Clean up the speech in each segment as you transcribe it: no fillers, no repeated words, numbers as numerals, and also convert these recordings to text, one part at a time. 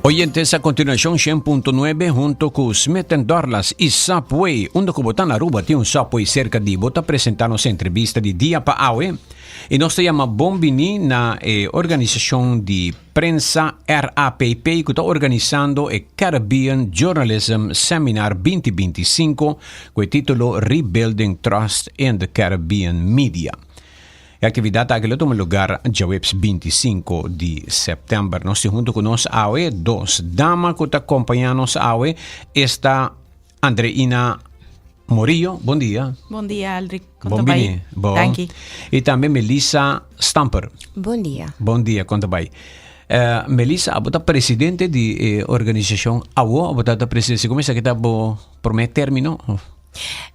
Oyentes, a continuacion 100.9 hunto cu Smith Dorlas y Subway, unda cu bo ta na Aruba tin un Subway cerca di bo, ta presenta nos entrevista di dia pa awe. Y nos ta yama bon bini na e organisacion di prensa RAPP cu ta organisando e Caribbean Journalism Seminar 2025 cu e titulo Rebuilding Trust in the Caribbean Media. E actividad aki lo tuma lugar djaweps 25 di september. Nos tin hunto cu nos awe dos dama cu ta acompaña nos awe. Esta Andreina Morillo, bon dia. Bon dia, Aldrich. Bon bini. Bon. Danki. Y tambe Melissa Stamper. Bon dia. Bon dia, con ta bay? Melissa, abo ta presidente di e organisacion AWO, abo ta presidente, segun mi sa ki ta bo prome termino?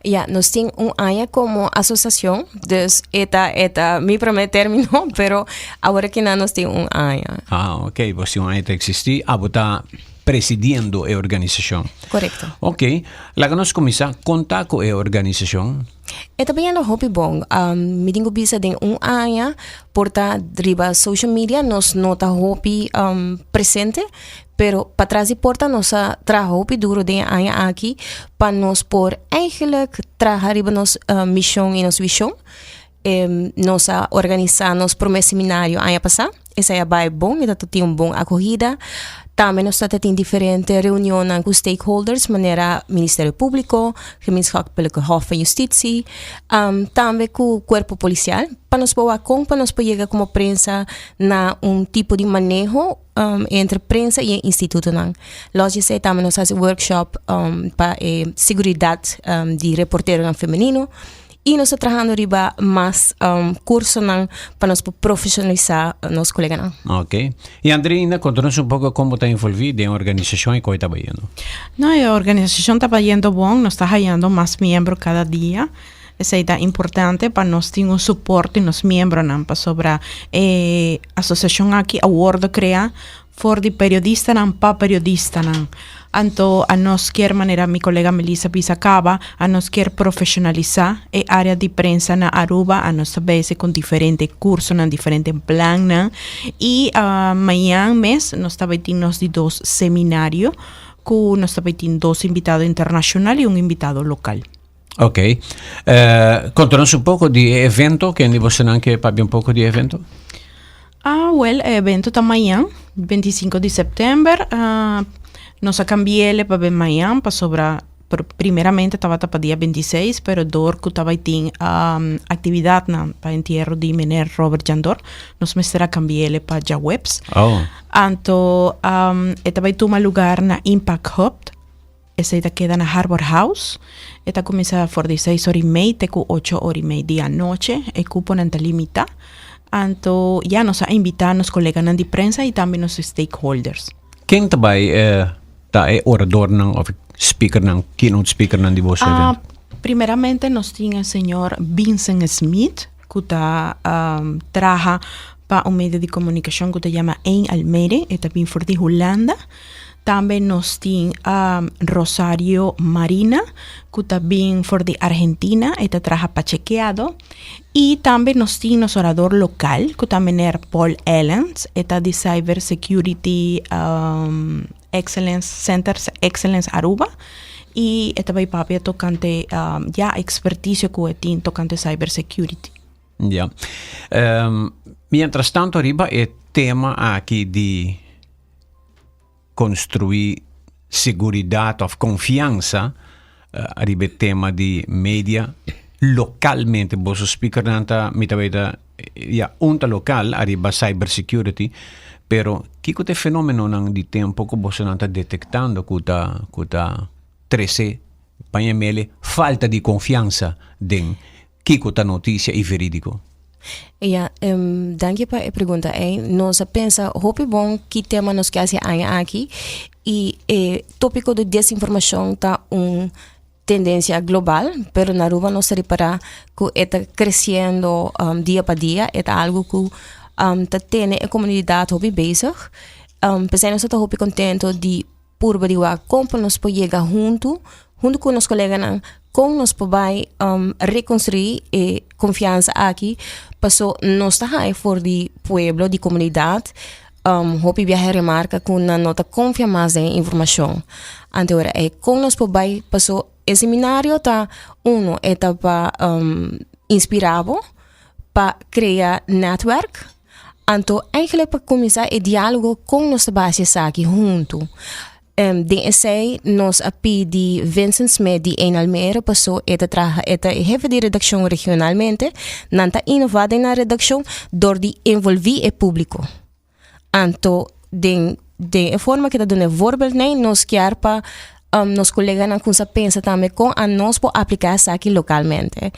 Ja, nos tin un aña como asociacion, dus e ta, e ta mi prome termino, pero awor aki nan nos tin un aña. Ah, ok, bo tin un aña ta existi, abo ta presidiendo e organisacion. Correcto. Ok, laga nos cuminsa, con ta cu e organisacion? E ta bayendo hopi bon. Mi tin cu bisa den un aña por ta riba social media nos no ta hopi presente, Pero patras di porta nos a traha hopi duro den e aña aki pa nos por eigenlijk traha riba nos mishon i nos vishon. Nos a organisá nos promé seminario aña pasá. Esei a bai bon, e ta tin un bon akohida. Tambe nos ta tin diferente reunionnan ku stakeholders manera Ministerio Públiko, Gemeenschappelijke Hof van Justitie, tambe ku Kuerpo Polisial pa nos por wak kon pa nos por yega komo prensa na un tipo di maneho entre prensa y e institutonan. Los di esei tambe nos hasi workshop pa e seguridat di reporteronan femenino y nos ta trahando riba mas cursonan pa nos por profesionalisa nos coleganan. Ok. Y Andreina, conta nos un poco con bo ta envolvi den e organisacion y con e ta bayendo. No, e organisacion ta bayendo bon, nos ta hayando mas miembro cada dia. Esei ta importante pa nos tin un soporte nos miembronan pasobra e asosiashon aki a wordo krea for di periodistanan pa periodistanan. Anto anos kier manera mi kolega Melissa bisa kaba anos kier profeshonalisá e área di prensa na Aruba anos ta bezi ku diferente kursonan diferente plannan i mañan mes nos ta bai tin nos di dos seminario ku nos ta bai tin dos invitado internashonal i un invitado lokal. Ok. Uh, contanos un poco di e evento, ken di bosonan ke papia un poco di e evento? Ah, wel, e evento ta mañan, 25 di september. Ah, nos a cambi'ele pa ben mañan, pasobra pr primeramente tabata pa dia 26, pero door cu tabatin um, actividadnan pa entierro di meneer Robert Jandor, nos mester a cambi'ele pa djaweps. Oh. Anto, um, e ta bay tuma lugar na Impact Hub. Esei ta keda na Harbor House. E ta kuminsá for di seis ora i mei te ku ocho ora i mei di anochi. E kuponan ta limitá. Anto ya nos a invitá nos koleganan di prensa i tambe nos stakeholders. Ken ta bai ta e oradornan òf speakernan, keynote speakernan di boso evento? Primeramente nos tin e señor Vincent Smith ku ta traha pa un medio di komunikashon ku ta yama Eén Almere. E ta bin for di Hulanda. Tambe nos tin Rosario Marina ku ta bin for di Argentina, e ta traha pa Chequeado. I tambe nos tin nos orador lokal ku ta meneer Paul Ellens, e ta di Cyber Security Excellence Center Excellence Aruba i e ta bai papia tokante ya ekspertisio ku e tin tokante cyber security. Ya. Mientras tanto riba e tema aki di construi seguridad of confiansa ariba e tema di media localmente. Boso speakernan ta mi ta weta ya un ta local ariba cyber security pero kiko ta e fenomenonan di tempo ku bosonan ta detectando ku ta ku ta trece paña mele falta di confiansa den Kiko ta notisia i verídiko? Ja, danki pa e pregunta ei. Nos a pensa hopi bon ki tema nos ke hasi e aña aki i e tópiko di desinformashon ta un tendensia global, pero na Aruba nos ta ripará ku e ta kresiendo dia pa dia, e ta algu ku ta tene e komunidat hopi bezig. P'esei nos ta hopi kontento di purba di wak kon pa nos por yega huntu, huntu ku nos koleganan, kon nos por bai rekonstruí e konfiansa aki, paso nos ta haña for di pueblo, di komunidat. Hopi biaha remarca cu nan no ta confia mas den e informacion. Anto ora ey con nos por bay paso e seminario ta uno e ta pa inspira bo pa crea netwerk anto eigenlijk pa cuminsa e dialogo con nos ta bay haci esaki hunto. Den esey nos a pidi Vincent Smit di Een Almere paso e ta traha e ta e hefe di redaccion regionalmente nan ta innova den nan redaccion door di envolvi e publico. Anto den den e forma ke ta duna e voorbeeld nei nos kier pa nos coleganan cuminsa pensa tambe con anos por aplica esaki localmente.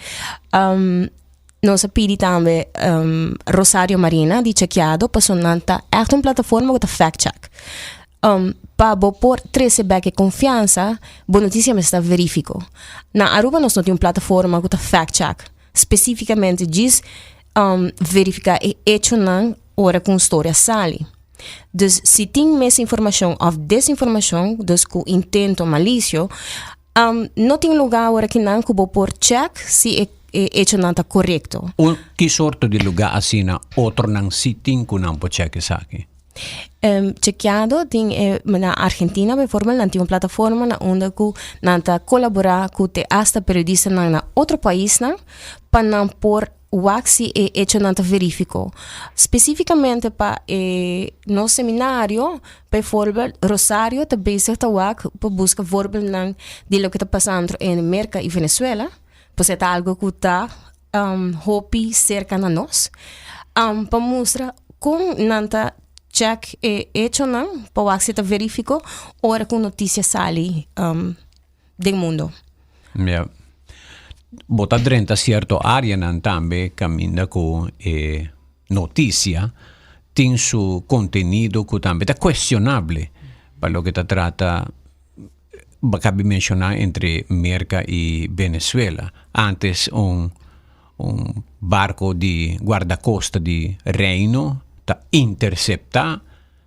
Nos a pidi tambe Rosario Marina di Chequeado paso nan ta echt un plataforma ku ta fact check. Pa bo por trese bek e konfiansa, bo notisia mester ta verífiko. Na Aruba nos no tin un plataforma ku ta fact check spesífikamente djis verifiká e echonan ora ku un storia sali. Dus si tin misinformashon òf desinformashon, dus ku intento malisio, No tin luga awor akinan ku bo por check si e e echonan ta korekto. Un ki sorto di luga asina otronan si tin ku nan por check esaki? Chekeado tin e na Argentina bijvoorbeeld nan tin un plataforma na unda ku nan ta kolaborá ku te asta periodistanan na otro paisnan pa nan por Wak si e echonan ta verífiko. Spesífikamente pa e nos seminario, bijvoorbeeld, Rosario ta bezig ta wak pa buska voorbeeldnan di loke ta pasando en Merka i Venezuela, pues e ta algo ku ta hopi serka na nos, pa mustra kon nan ta chèk e echonan pa wak si ta verífiko ora ku un notisia sali den mundo. Ja. Bo ta drenta cierto areanan tambe caminda cu e noticia tin su contenido cu tambe ta cuestionable pa loke ta trata, bo cabe menciona entre Merca y Venezuela. Antes un un barco di guardacosta di Reino ta intercepta,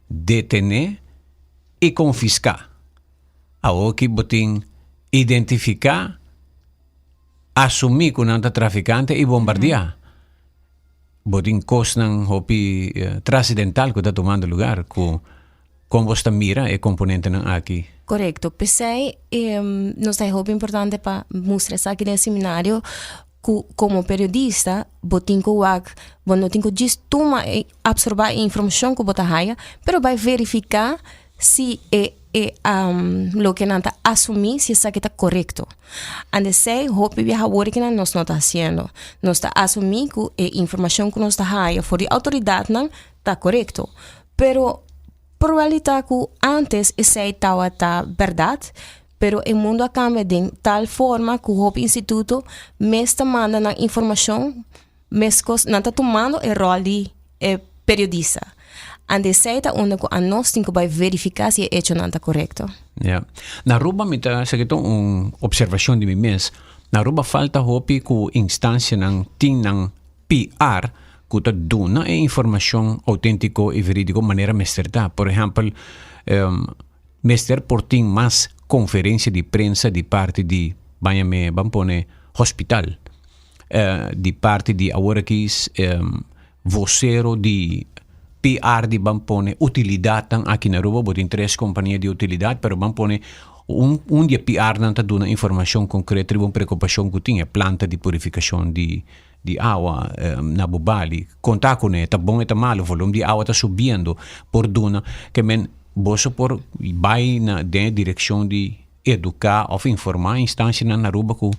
detene y confisca. Awoki bo tin identifiká, asumí ku nan ta trafikante i bombardiá. Bo tin kosnan hopi trasidental ku ta tumando lugar ku kon bo sta mira e komponentenan aki. Korekto. P'esei nos ta hopi importante pa mustra esaki den e seminario ku komo periodista bo tin ku wak, bo no tin ku djis tuma i apsorbá e informashon ku bo ta haya, pero bai verifiká Si e e loke nan ta asumí si esaki ta korekto. Ant esei hopi biaha awor ki nan nos no ta hasiendo. Nos ta asumí ku e informashon ku nos ta haya for di outoridatnan ta korekto. Pero probabilitat ku ántes esei tabata bèrdat, pero e mundu a kambia den tal forma ku hopi instituto mes ta manda nan informashon Meskos nan ta tumando e ròl di e periodista. Ante esei ta unda ku anos tin ku bai verifiká si e echonan ta korekto. Ya. Na Aruba mi ta esaki ta un observashon di mi mes. Na Aruba falta hopi ku instansianan tin nan PR ku ta duna e informashon outentiko i veridiko manera mester ta. Por ehèmpel, mester por tin mas konferensia di prensa di parti di, baña me ban pone, hospital. Di parti di awor aki vocero di PR di ban pone utilidadnan aki na Aruba, bo tin tres compania di utilidad, pero ban pone un un di e PR-nan ta duna informacion concreto riba un preocupacion cu tin, e planta di purificacion di di awa na Bubali. Conta cune, ta bon e ta malo, volume di awa ta subiendo, por duna, ke men boso por bay na den e direccion di educa of informa instancianan na Aruba cu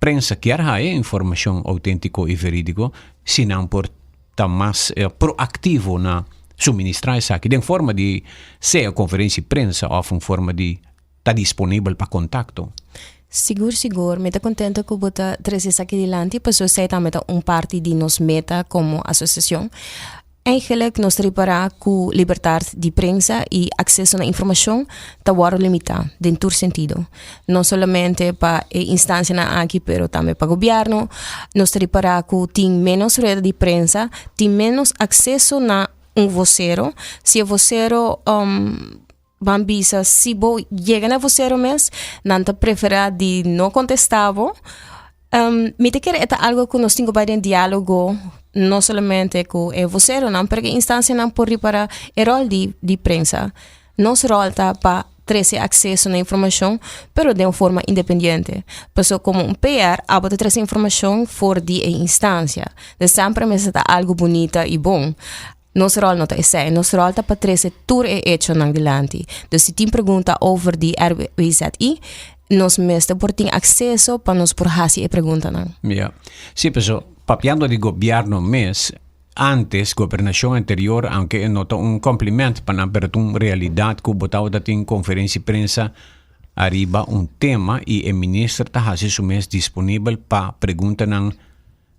Prensa kier haya informacion autentico y veridico si nan por ta mas proactivo na suministra esaki den forma di sea conferencia di prensa of un forma di ta disponibel pa contacto. Sigur sigur, mi ta contento cu bo ta trece esaki dilanti pasobra esey tambe ta un parti di nos meta como asociacion. Eigenlijk nos ta ripará ku libertat di prensa i akseso na informashon ta wòrdu limitá den tur sentido. No solamente pa e instansianan aki pero tambe pa gobièrnu. Nos ta ripará ku tin ménos rueda di prensa, tin ménos akseso na un vosero. Si e vosero Ban bisa si bo yega na vocero mes, nan ta prefera di no contesta bo. Mi ta kere e ta algo cu nos tin cu bay den dialogo. No solamente ku e voseronan, pero ku instansianan por ripará e ròl di di prensa. Nos ròl ta pa trese akseso na informashon, pero den un forma independiente. Pasobra komo un PR abo ta trese informashon for di e instansia. Dus semper mester ta algu bunita i bon. Nos ròl no ta esei. Nos ròl ta pa trese tur e echonan dilanti. Dus si tin pregunta over di RWZI, nos mester por tin akseso pa nos por hasi e preguntanan. Ya. Sí, paso papiando di gobierno mes, antes, gobernacion anterior, aunke e no ta un compliment pa nan, pero ta un realidad cu bo tabata tin conferencia di prensa ariba un tema y e minister ta haci su mes disponibel pa preguntanan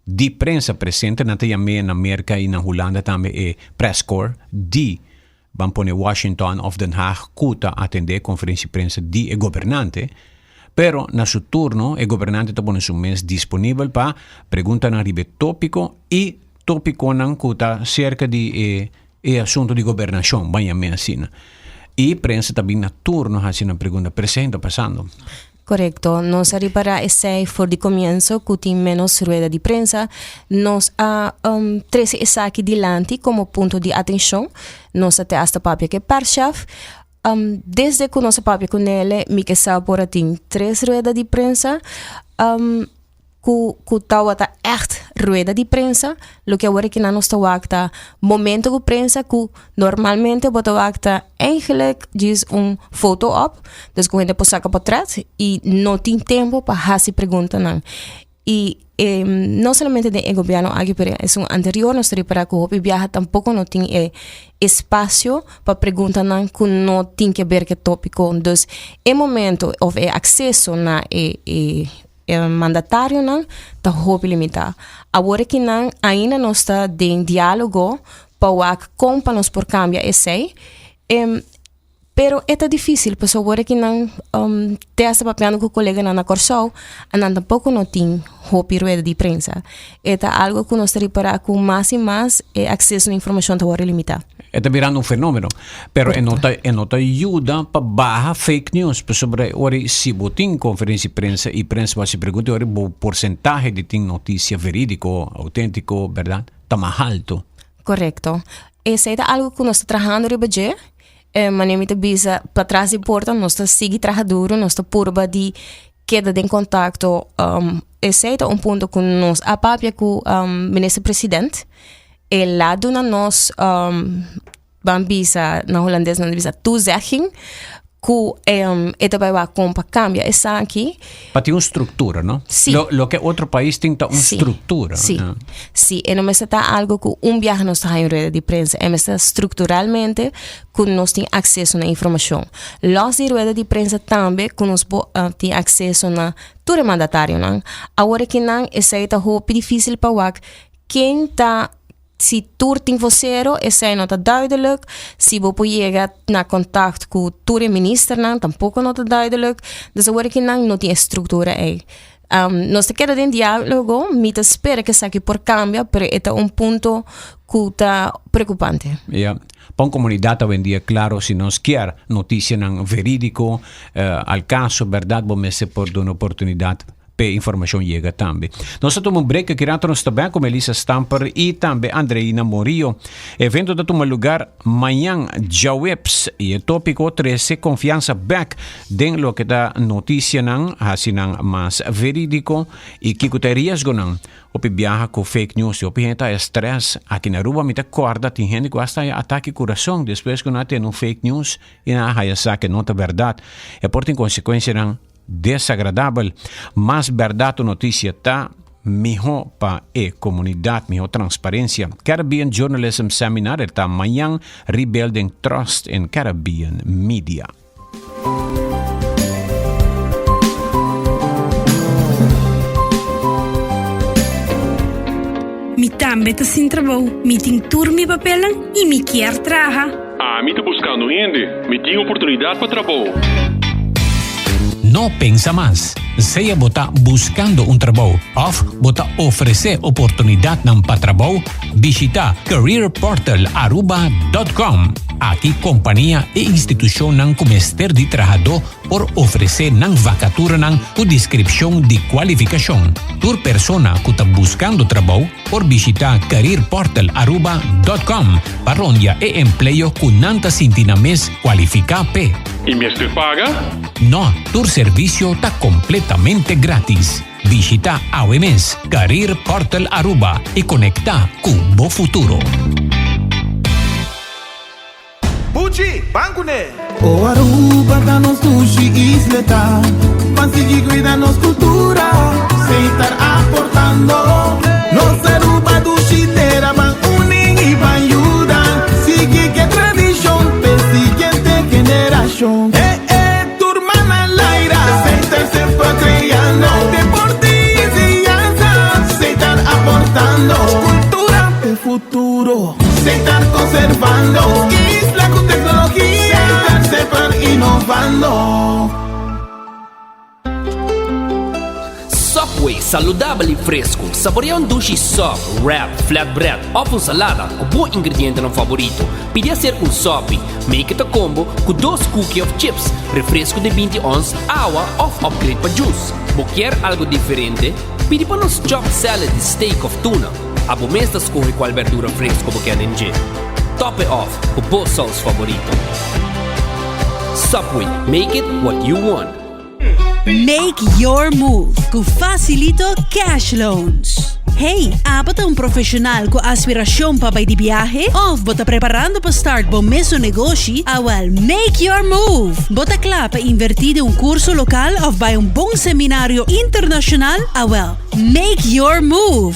di prensa presente. Nan ta yam'é na Merca y na Hulanda tambe e press corps di, ban pone Washington of Den Haag, cu ta atende conferencia di prensa di e gobernante. Pero na su turno e gobernante ta pone su mes disponibel pa preguntanan riba e topico y topiconan cu ta cerca di e e asunto di gobernacion, ban yam'é asina. Y prensa ta bin na turno haci nan pregunta, pero esey no ta pasando. Korekto. Nos a ripará esei for di komienso ku tin ménos rueda di prensa. Nos a trese esaki dilanti komo punto di atenshon. Nos a te asta papia ku e pèrschèf. Desde ku nos a papia ku nele mi ke sa por a tin tres rueda di prensa. Ku ku tawata ègt rueda di prensa, loke awor aki nan nos ta wak ta momento ku prensa ku normalmente bo ta wak ta eigenlijk djis un foto op, dus ku hende por saka potrèt i no tin tempu pa hasi preguntanan. I e no solamente den e gobièrnu aki pero esun anterior nos ta ripará ku hopi biaha tampoko no tin e espasio pa preguntanan ku no tin ke ber ku e tópiko. Dus e momento òf e akseso na e e E mandatarionan ta hopi limitá. Awor aki nan ainda nos ta den diálogo pa wak kon pa nos por kambia esei. Pero e ta difísil pasobra awor aki nan te hasta papiando ku koleganan na Kòrsou, nan tampoko no tin hopi rueda di prensa. E ta algo ku nos ta ripará ku mas i mas e akseso na informashon ta wòrdu limitá. E ta birando un fenomeno, pero e no ta e no ta yuda pa baha fake news, pasobra e ora si bo tin conferencia di prensa y prensa bo haci pregunta e ora bo porcentahe di tin noticia veridico, autentico, berdad, ta mas halto. Correcto. Esey ta algo cu nos ta trahando riba dje. E manera mi ta bisa, patras di porta nos ta sigui traha duro, nos ta purba di keda den contacto. Esey ta un punto cu nos a papia cu minister president. El a duna nos, ban bisa, na hulandes nan ta bisa toezegging, ku e ta bai wak kon pa kambia esaki. Pa tin un struktura, no? Sí. Lo, loke otro pais tin ta un Sí. struktura. Sí. Ja. Sí, e no mester ta algo ku un biaha nos ta haña un rueda di prensa. E mester strukturalmente ku nos tin akseso na informashon. Lòs di rueda di prensa tambe ku nos por tin akseso na tur e mandatarionan. Awor akinan esei ta hopi difísil pa wak Ken ta si tur tin vocero esei no ta duidelijk, si bo por yega na contact cu tur e ministernan tampoco no ta duidelijk, dus awor aki nan no tin e structura ei. Nos ta keda den dialogo, mi ta spera cu esaki por cambia, pero e ta un punto cu ta preocupante. Ya, pa un comunidad awendia claro si nos kier noticianan veridico, al caso, berdad bo mester por duna oportunidad p'e informacion yega tambe. Nos ta tuma un break aki rato nos ta bek cu Melissa Stamper y tambe Andreina Morillo. E evento ta tuma lugar mañan djaweps y e topico trece confiansa bek den loke ta noticianan, haci nan mas veridico y kico ta e riesgonan. Hopi biaha cu fake news y hopi hende ta stress. Aki na Aruba mi ta corda tin hende cu hasta haya atake curason despues cu nan a tene un fake news y nan a haya sa cu no ta berdad. E por tin consecuencianan Desagradabel. Mas bèrdat un notisia ta, mihó pa e komunidat, mihó transparensia. Caribbean Journalism Seminar el ta mañan, Rebuilding Trust in Caribbean Media. Mi tambe ta sin trabou, mi tin tur mi papelnan y mi kier traha. Ami ta buskando hende, mi tin oportunidat pa trabou. No pensa mas! Sea bo ta buskando un trabou òf bo ta ofresé oportunidatnan pa trabou, bishitá careerportalaruba.com. Aki kompania i institushonnan ku mester di trahadó por ofresé nan vakaturanan ku deskripshon di kualifikashon. Tur persona ku ta buskando trabou por bishitá careerportalaruba.com pa rondia e empleo ku nan ta sinti nan mes kualifiká p'e. I mester paga? No, tur servisio ta kompletamente grátis. Bishitá awe mes Career Portal Aruba i konektá ku bo futuro. Buchi, ban kuné! O Aruba ta nos dushi isleta, Ban sigui cuida nos cultura, Setar aportando. Nos Aruba dushi tera, Ban uni y ban yuda, Sigui ke tradicion, p'e siguiente generacion. Eh eh, tur man al aire, Setar semper creando, Deporte y enseñanza, Setar aportando, Cultura p'e futuro. Setar conservando, Isla cu tecnologia, Setar semper innovando. Subway, saludabel y fresco. Saborea un dushi sub, wrap, flatbread of un salada cu bo ingredientenan favorito. Pidi acerca un sopi. Make it a combo cu dos cookie of chips, refresco di binti ons, awa of upgrade pa juice. Bo kier algo diferente? Pidi pa nos chopped salad di steak of tuna. Abo mes ta scoge cual berdura fresco bo kier den dje. Top it off cu bo saus favorito. Subway, make it what you want. Make your move ku Facilito Cash Loans. Hey, abo ta un profesional ku aspiracion pa bai di biahe? Of bo ta preparando pa start bo mesun negoshi? Awel, make your move! Bo ta kla pa inverti den un curso local of bai un bon seminario internacional? Awel, make your move!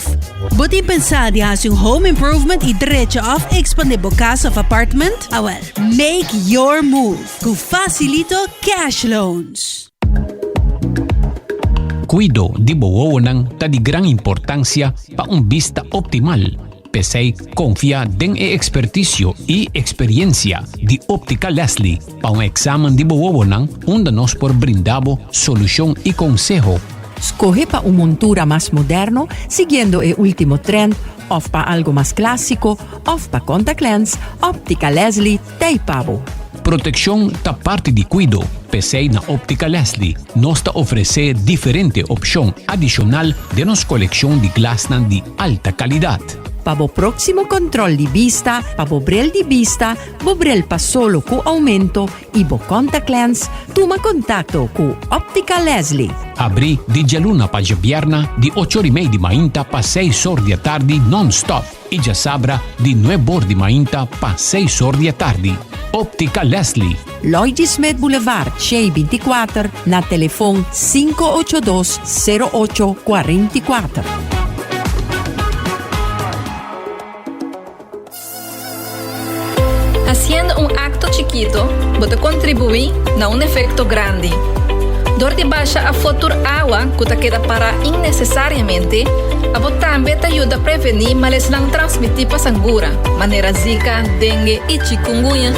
Bo tin pensa di hasi un home improvement y drecha of expande bo cas of apartment? Awel, make your move! Ku Facilito Cash Loans. Kuido di bo wowonan ta di gran importansia pa un bista optimal. P'esei konfia den e ekspertisio i eksperiensia di Optica Leslie pa un eksamen di bo wowonan unda nos por brinda bo solushon i konseho. Skohe pa un montura mas moderno siguiendo e ultimo trend of pa algo mas klasiko of pa contact lens, Optica Leslie Tei pa bo. Protekshon ta parti di kuido, p'esei na Optica Leslie nos ta ofresé diferente opshon adishonal den nos kolekshon di glasnan di alta kalidat. Pa bo próksimo kòntròl di bista, pa bo brel di bista, bo brel pa solo ku oumento i bo kòntaklèns, tuma kontakto ku Optica Leslie. Abrí di djaluna pa djabièrna di ocho or i mei di mainta pa seis or di atardi nònstòp. I djasabra di nuebor di mainta pa seis or di atardi. Optica Leslie. Lloyd G. Smith Boulevard, Shei 24, na telefon 582 08 44. Haciendo un acto chikito, bo ta contribui na un efecto grandi. Dor di basha afó tur awa cu ta keda pará innecesariamente, abo tambe ta yuda prevení malesnan transmití pa sangura, manera Zika, dengue i chikungunya.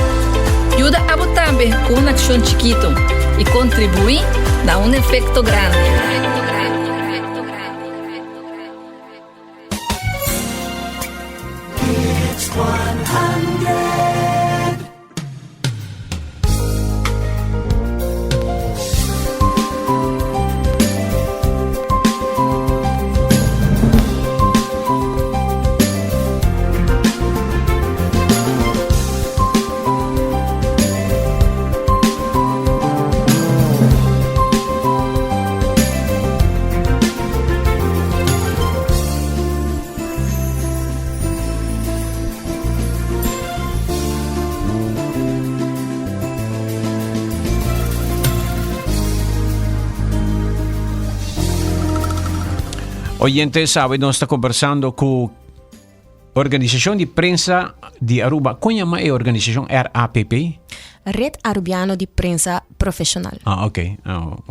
Yuda abo tambe cu un accion chikito i contribuí na un efecto grandi. Oyente, sabe, nos ta conversando cu Organisacion di Prensa di Aruba. Con llama e organisacion RAPP? Red Arubiano di Prensa Profesional. Ah, ok. Oh,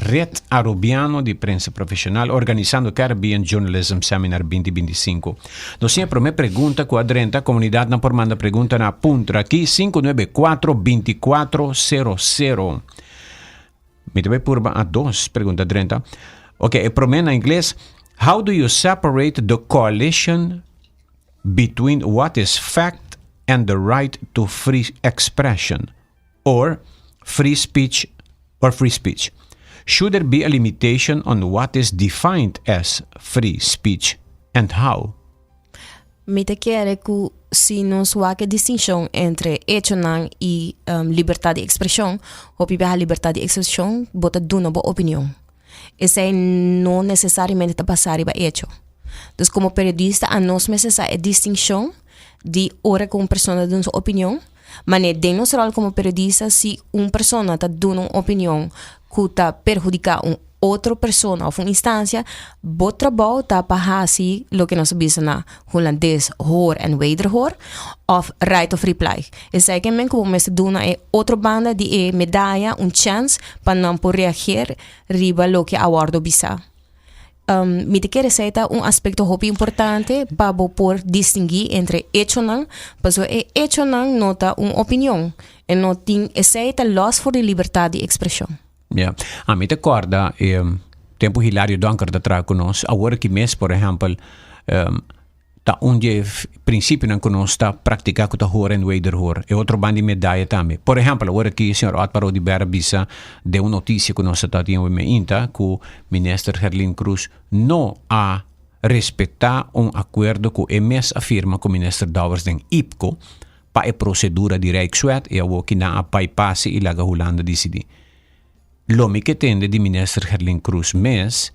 Red Arubiano di Prensa Profesional organisando Caribbean Journalism Seminar 2025. Nos tin e prome pregunta cu a drenta. Comunidadnan por manda pregunta na puntra aki 594 2400. Mi ta bai purba a dos pregunta drenta. Ok, e promé na ingles, How do you separate the coalition between what is fact and the right to free expression or free speech or free speech? Should there be a limitation on what is defined as free speech and how? Mi ta kere ku si nos wak e distinshon entre echonan i libertat di ekspreshon, hopi biaha libertat di ekspreshon bo ta duna bo opinion. Esei no nesesariamente ta basá riba echo. Dus komo periodista anos mester sa e distinshon di ora ku un persona ta duna su opinion, manera den nos ròl komo periodista si un persona ta duna un opinion ku ta perhudiká un otro persona òf un instansia, bo trabou ta pa hasi loke nos ta bisa na hulandes hoor en wederhoor òf right of reply. Esei ke men ku bo mester duna e otro banda di e medaya un chèns pa nan por reageer riba loke a wòrdu bisá. Mi ta kere esei ta un aspekto hopi importante pa bo por distinguí entre echonan, pasobra e echonan no ta un opinion, e no tin, esei ta lòs for di libertat di ekspreshon. Ya. Ami ta kòrda e tempu Hilario Donker ta traha ku nos, awor aki mes por ehèmpel ta un di e prinsipionan ku nos ta praktiká ku ta hoor en wederhoor. E otro banda di medaya tambe. Por ehèmpel awor aki señor Otmar Oduber a bisa den un notisia ku nos a ta tin awe meinta ku Minister Gerlin Cruz no a respetá un akuerdo ku e mes a firma ku Minister Dowers den IPCO pa e prosedura di Rijkswet i awor ki nan a bypasse i laga Hulanda disidí. Lo mi ke tende di Minister Gerlin Cruz mes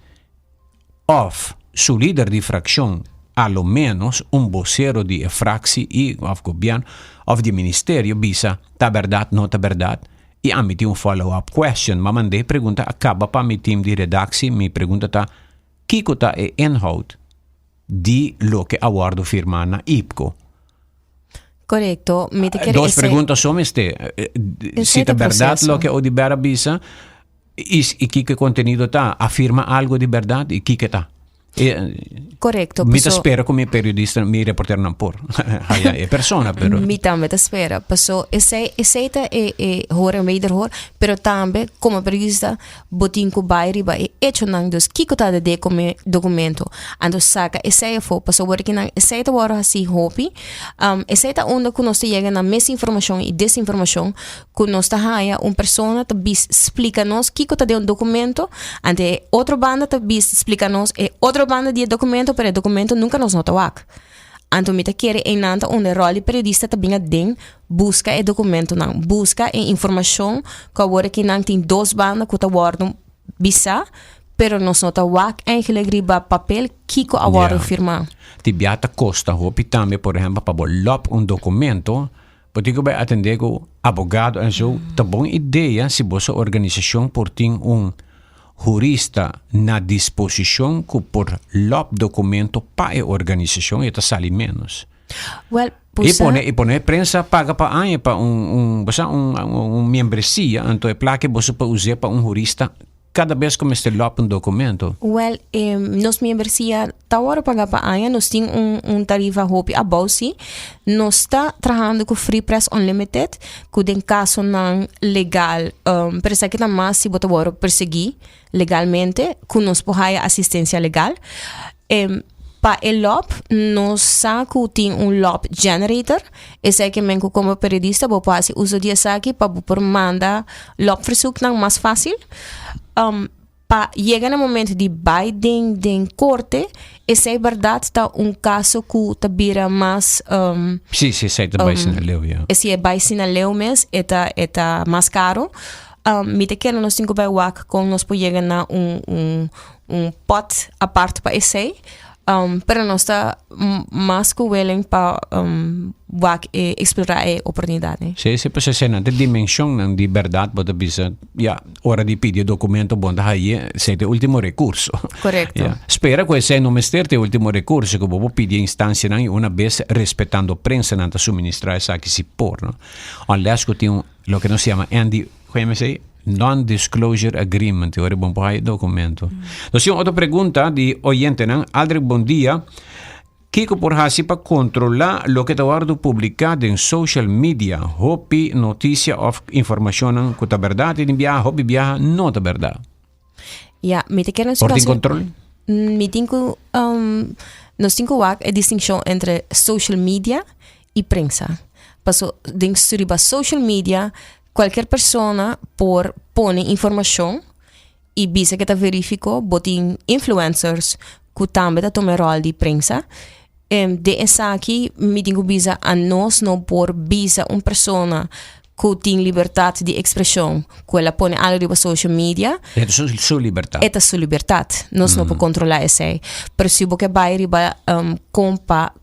òf su lider di frakshon a lo ménos un bosero di e fraksi i òf gobièrnu òf di e ministerio bisa ta bèrdat no ta bèrdat i ami tin un follow up question. Ma mand'é pregunta a kaba pa mi team di redaksi mi pregunta ta kiko ta e inhoud di loke a wòrdu firmá na IPCO? Korekto, mi ta kere Dos pregunta so mester. Si ta bèrdat loke Oduber a bisa i i kiko e kontenido ta. A firma algo di bèrdat i kiko ta. Korekto. Mi ta spera ku mi periodista, mi reporteronan por haya e persona, pero. Mi tambe ta spera. Paso esei esei ta e e hoor en wederhoor, pero tambe komo periodista Bo tin ku bai riba e echonan, dus kiko ta de de dokumento. Anto saka esei afó, pasobra ki nan esei ta wòrdu hasí hopi. Esei ta unda ku nos ta yega na misinformashon i desinformashon ku nos ta haña un persona ta bis splika nos kiko ta den un dokumento, anto e otro banda ta bis splika nos e otro banda di e dokumento, pero e dokumento nunka nos no ta wak. Anto mi ta kere einan ta unda e ròl di periodista ta bin aden buska e dokumentonan, buska e informashon ku awor aki nan tin dos banda ku ta wòrdu bisá, pero nos no ta wak eigenlijk riba papel kiko a wòrdu firmá. Ti bia ta kosta hopi tambe, por ehèmpel pa bo lòp un dokumento, bo tin ku bai atendé ku abogado en zo. Ta bon idea si boso organisashon por tin un hurista na disposishon ku por lòp dokumento pa e organisashon, e ta sali ménos. Well, I pone, i pone prensa paga pa aña pa un, un, bo sa, un, un membresia, anto e plaka boso por us'é pa un hurista kada bes ku mester lòp un dokumento. Well, eh, nos membresia ta wòrdu paga pa aña, nos tin un, un tarifa hopi abou si. Nos ta trahando ku Free Press Unlimited, ku den kasonan legal, um, pero esaki ta mas si bo ta wòrdu persiguí legalmente, ku nos por haya asistensia legal. Em, pa e lòp, nos sa ku tin un lòp generator. Esei ke men ku komo periodista bo por hasi uso di esaki pa bo por manda lòpverzoeknan mas fásil. Um, pa yega na momento di bai den den korte, esei bèrdat ta un kaso ku ta bira mas um, Sí, sí, esei ta bai sina leu, ya. Si e bai sina leu mes, e ta e ta mas karo. Um, mi ta kere nos tin ku bai wak kon nos por yega na un un un pot apart pa esei. Um, pero nos ta mas ku willing pa um, wak e explora e oportunidad. Sí, sí, pues esei nan ta dimensionnan di berdad bo ta bisa, ya, ora di pidi e documento bon ta haye, esei ta e ultimo recurso. Correcto. Ya. Spera ku esei no mester ta e ultimo recurso, ku bo por pidi e instancianan i una bes respetando prensa nan ta suministra esaki si por, no? Unless ku tin un Loke nos yama ND, kon yama esei? Non-disclosure agreement, e ora bon por haya documento. Nos tin otro pregunta di oyentenan. Aldrich, bon dia. Kiko por hasi pa kontrolá loke ta wòrdu publiká den social media? Hopi notisia òf informashonnan ku ta bèrdat i tin biaha hopi biaha no ta bèrdat. Ya, mi ta kere Por tin kontrol? Mi tin ku nos tin ku wak e distinshon entre social media i prensa. Paso den riba social media kualkier persona por pone informashon i bisa ke ta verífiko, bo tin influencers ku tambe ta tuma e ròl di prensa. Den esaki mi tin ku bisa anos no por bisa un persona ku tin libertat di ekspreshon ku el a pone algu riba social media. E ta su libertat. E ta su libertat. Nos no por kontrolá esei. Pero si bo ke bai riba kon pa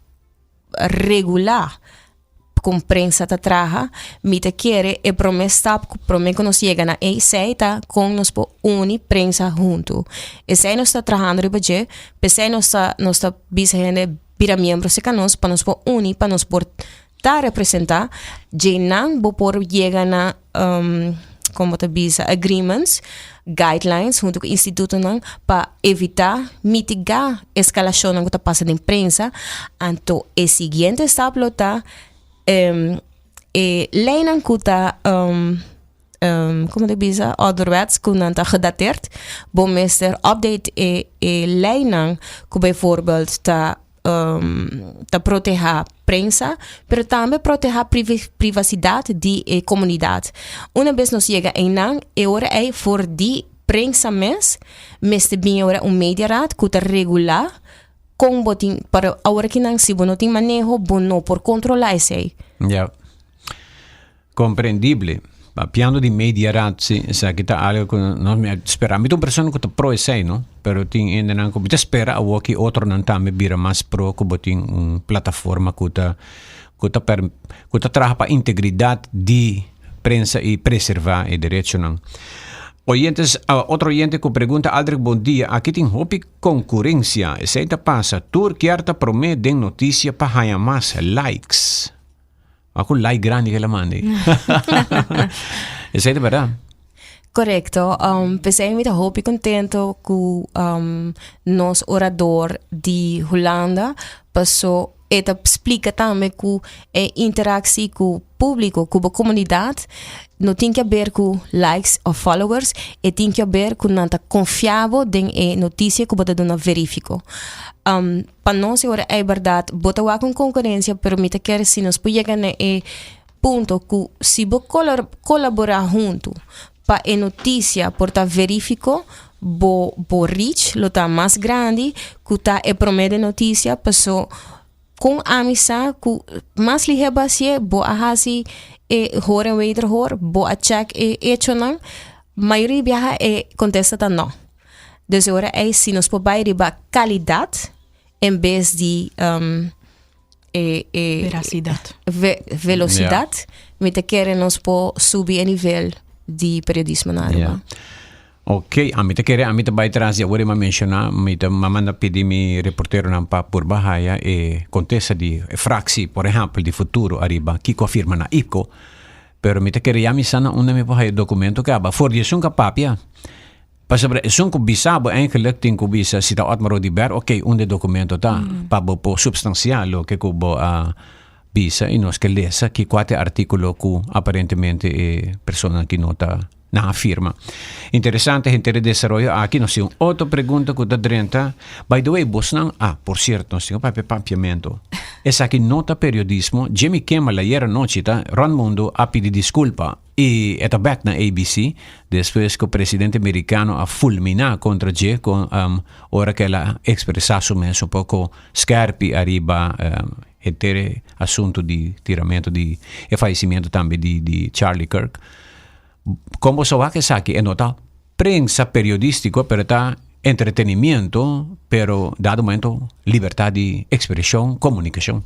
regulá kon prensa ta traha, mi ta kere e promé stap ku promé ku nos yega na esei ta kon nos por uni prensa huntu. Esei nos ta trahando riba dje, p'esei nos ta nos ta bisa hende bira miembro serka nos pa nos por uni, pa nos por ta representá. Dje nan bo por yega na kon bo ta bisa agreements, guidelines huntu ku institutonan pa evitá, mitigá eskalashonnan ku ta pasa den prensa. Anto e siguiente stap lo ta e leinan ku ta komo ta bisa ouderwets ku nan ta gedateerd. Bo mester update e e leinan ku bijvoorbeeld ta ta protehá prensa, pero tambe protehá privasidat di e komunidat. Una bes nos yega einan, e ora ei for di prensa mes mester bin e ora un mediaraad ku ta regulá kon bo tin, pero awor akinan si bo no tin maneho bo no por kontrolá esei. Ya. Comprendible. Papiando di mediaraad, si, esaki ta algo ku nos mi a spera. Mi ta un persona ku ta pro esei, no? Pero tin hendenan ku mi ta spera awor ki otronan tambe bira mas pro ku bo tin un plataforma ku ta ku ta per ku ta traha pa integridad di prensa i preserva e derechonan. Oyentes, otro oyente ku pregunta, Aldrich bon dia, aki tin hopi konkurensia. Esei ta pasa, tur kier ta promé den notisia pa haña mas likes. Wak un like grandi ke la manda. Esei ta berdad. Korekto. Um, p'esei mi ta hopi kontento ku um, nos orador di Hulanda paso e ta splika tambe ku e interaksie ku públiko, ku bo komunidat no tin ke haber ku likes òf followers, e tin ke haber ku nan ta konfia bo den e notisia ku bo ta duna verífiko. Um, Pa nos e ora ei bèrdat bo ta wak un konkurensia pero mi ta kere si nos por yega na e punto ku si bo kolaborá huntu pa e notisia por ta verífiko bo bo reach lo ta mas grandi ku ta e promé den notisia paso kon ami sa ku mas lihé bo hasié bo a hasi e hoor en wederhoor bo a chèk e echonan mayoria di biaha e kontesta ta nò. Dus e ora ei si nos por bai riba kalidat en bes di um, e, e, Veracidad. ve, velosidat, mi ta kere nos por subi e nivel di periodismo na Aruba. Ja. Ok, ami ta kere, ami ta bai tras di awor e m'a menciona, mi ta m'a manda pidi mi reporteronan pa purba haya e contesta di e fractie, por ehempel, di Futuro ariba kiko a firma na IPCO, pero mi ta kere ya mi sa na unda mi por haya e documento kaba. For di esun ka papia. Pasobra esun ku bisa bo eigenlijk tin ku bisa si ta Otmar Oduber, ok, unda e documento ta pa bo por substancia loke ku bo a bisa y nos ke lesa ki kua ta e articulo ku aparentemente e persona aki no ta nan a firma. Interesante henter e desaroyo aki. Nos tin un otro pregunta ku ta drenta. By the way, bosnan, ah, por cierto, nos tin ku papia papiamento. Esaki no ta periodismo. Jimmy Kimmel ayer anochi ta rond mundo a pidi disculpa. I e ta bek na ABC despues ku presidente merikano a fulminá kontra dje kon ora ku el a ekspresá su mes un poko skèrpi ariba henter e asuntu di tiramentu di e fayesimentu tambe di di Charlie Kirk. Kon bo sa wak esaki? E no ta prensa periodístiko pero ta entretenimiento pero dado momento libertad di ekspreshon, komunikashon.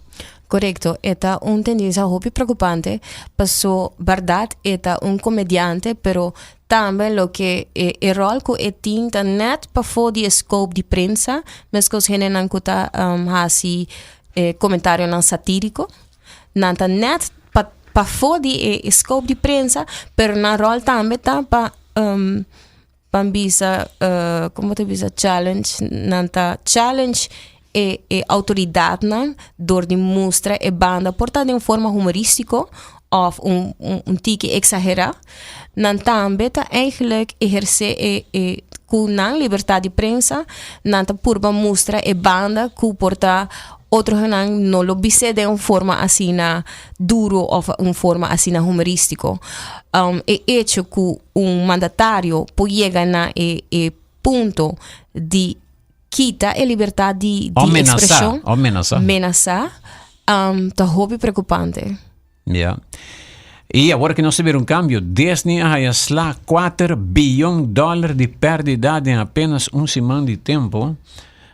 Korekto, e ta un tendensia hopi preokupante, paso bèrdat e ta un komediante, pero tambe loke e e ròl ku e tin ta nèt pafó di e scope di prensa, meskos hendenan ku ta hasi e komentarionan satíriko, nan ta nèt pa pafó di e scope di prensa, pero nan ròl tambe ta pa Ban bisa, como ta bisa challenge, nan ta challenge e e e outoridatnan dor di mustra e banda por ta den un forma humorístiko òf un un tiki eksagerá, nan tambe ta eigenlijk ehersé e e ku nan libertat di prensa nan ta purba mustra e banda ku por ta otronan no lo bis'é den un forma asina duro òf un forma asina humorístiko. E echo ku un mandatario por yega na e e punto di kita e libertad di, di expresión. O menasa. Menasa. Um, ta hopi preocupante. Ja. Y awor cu nos ta mira un cambio, Disney a haya sla 4 billion dollar di perdida den apenas un siman di tempo.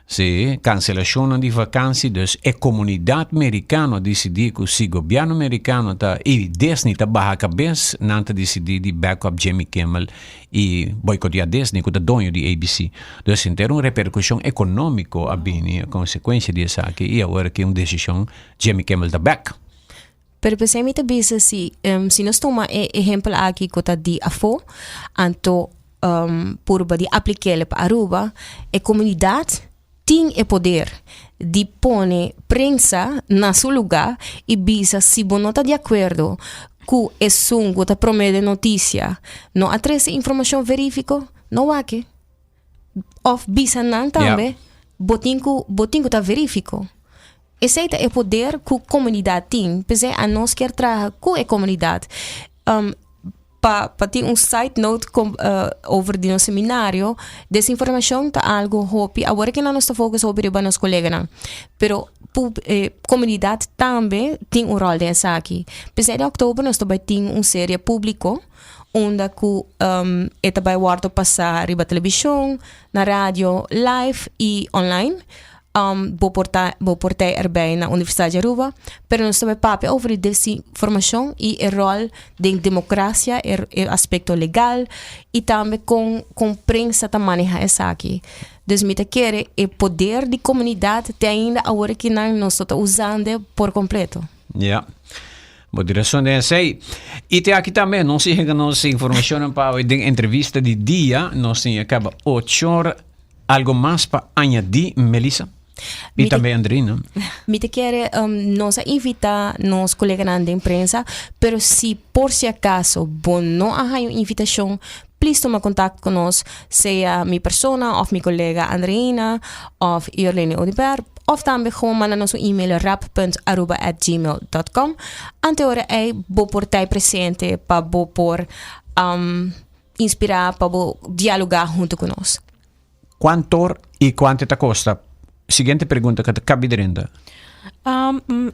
Sí, cancelacionnan di vakantie, dus e comunidad mericano a dicidi cu si gobierno mericano ta y Disney ta baha cabes, nan ta dicidi di back up Jimmy Kimmel y boicotea Disney cu ta doño di ABC. Dus henter un repercusion economico a bini a consecuencia di esaki y awor aki un decision Jimmy Kimmel ta back. Pero p'esei mi ta bisa si, si nos tuma e ehempel aki ku ta di afó, anto purba di aplik'el pa Aruba, e komunidat tin e poder di pone prensa na su lugá i bisa si bo no ta di akuerdo ku esun ku ta promé den notisia no a trese informashon verífiko, no wak e. Òf bisa nan tambe bo tin ku bo tin ku ta verífiko. Esei ta e poder ku komunidat tin. P'esei anos kier traha ku e komunidat. Pa pa tin un side note kom over di nos seminario, desinformashon ta algu hopi awor ke nan nos ta focus hopi riba nos koleganan, pero pub e komunidat tambe tin un ròl den esaki. P'esei den òktober nos ta bai tin un serie públiko unda ku e ta bai wòrdu pasá riba televishon, na radio, live i online. Bo por ta bo por ta erbij na Universidad di Aruba, pero nos ta bai papia over di desinformacion y e rol den democracia, e e aspecto legal y tambe con con prensa ta maneha esaki. Dus mi ta kere e poder di comunidad te ainda awor akinan nos no ta usando por completo. Ja. Bo tin rason den esei. Y te aki tambe nos yega nos informacionnan pa awe den entrevista di dia. Nos tin a caba ocho or. Algo mas pa añadí, Melissa? Y tambe Andrina. Mi ta kere um, nos a invita nos coleganan den prensa, pero si por si acaso bo no a haña un invitacion, please tuma contact con nos, sea mi persona of mi colega Andreina of Yorlene Oduber, of tambe gewoon manda nos un email rap.aruba@gmail.com. Ante ora ei bo por ta presente pa bo por um, Inspirá pa bo dialogá huntu ku nos. Kuantor i kuantu ta kosta? Siguiente pregunta ku ta kabi drenta.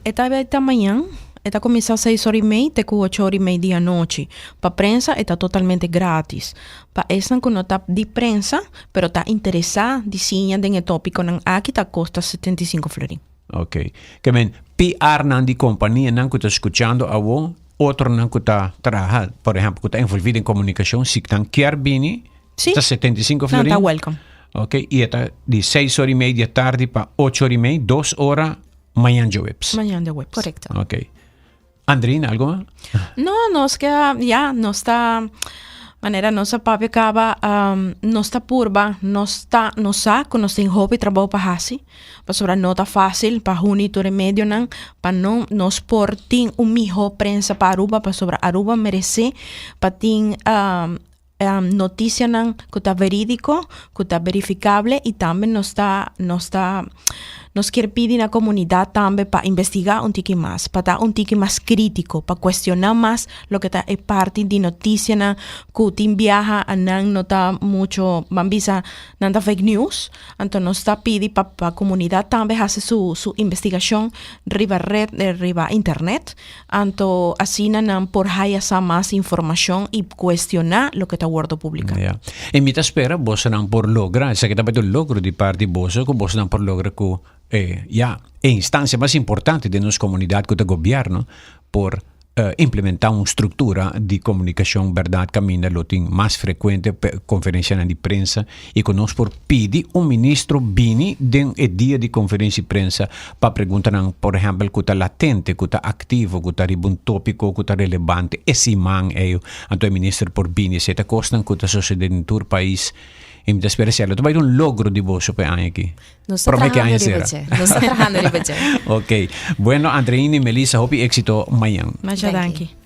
E ta bai ta mañan, e ta kuminsá seis ora i mei te ku ocho ora i mei di anochi. Pa prensa e ta totalmente gratis. Pa esnan ku no ta di prensa, pero ta interesá di siña den e tópikonan aki ta kosta 75 florin. Ok. Ke men, PR-nan di kompanianan ku ta skuchando awo, otronan ku ta traha, por ehempel, ku ta envolví den komunikashon, si nan kier bini, Sí. ta 75 Nan florin. ta welcome. Ok, i e ta di seis ora i mei di e tardi pa ocho ora i mei, dos ora mañan djaweps. Mañan djaweps. Korekto. Ok. Andrina, algo mas? No, nos ke ya, nos ta manera nos a papia kaba, um, nos ta purba, nos ta, nos sa ku nos tin hopi trabou pa hasi, pasobra no ta fácil pa huni tur e medionan pa no nos por tin un mihó prensa pa Aruba, pasobra Aruba meresé pa tin um, noticianan cu ta veridico, cu ta verificable y tambe nos ta nos ta nos kier pidi na comunidad tambe pa investiga un tiki mas, pa ta un tiki mas critico, pa cuestiona mas loke ta e parti di noticianan cu tin biaha a nan no ta mucho, ban bisa nan ta fake news, anto nos ta pidi pa pa comunidad tambe haci su su investigacion riba red riba internet. Anto asina nan por haya sa mas informacion y cuestiona loke ta wordo publica. Ya. Y mi ta spera bosonan por logra, esaki ta tabata un logro di parti boso, cu bosonan por logra cu e, ya, e instancia mas importante den nos comunidad cu ta gobierno por implementa un structura di comunicacion berdad caminda lo tin mas frecuente conferencianan di prensa y cu nos por pidi un ministro bini den e dia di conferencia di prensa pa preguntanan, por ehempel, cu ta latente, cu ta activo, cu ta riba un topico cu ta relevante e siman ey, anto e minister por bini. Esey ta cosnan cu ta sucede den tur pais. Y mi ta spera esei lo ta bai un logro di boso pa e aña aki. Nos ta Prome que trahando aña riba cera. dje. Nos ta trahando riba dje. Ok. Bueno, Andreina y Melissa, hopi éxito mañan. Masha Danki. danki.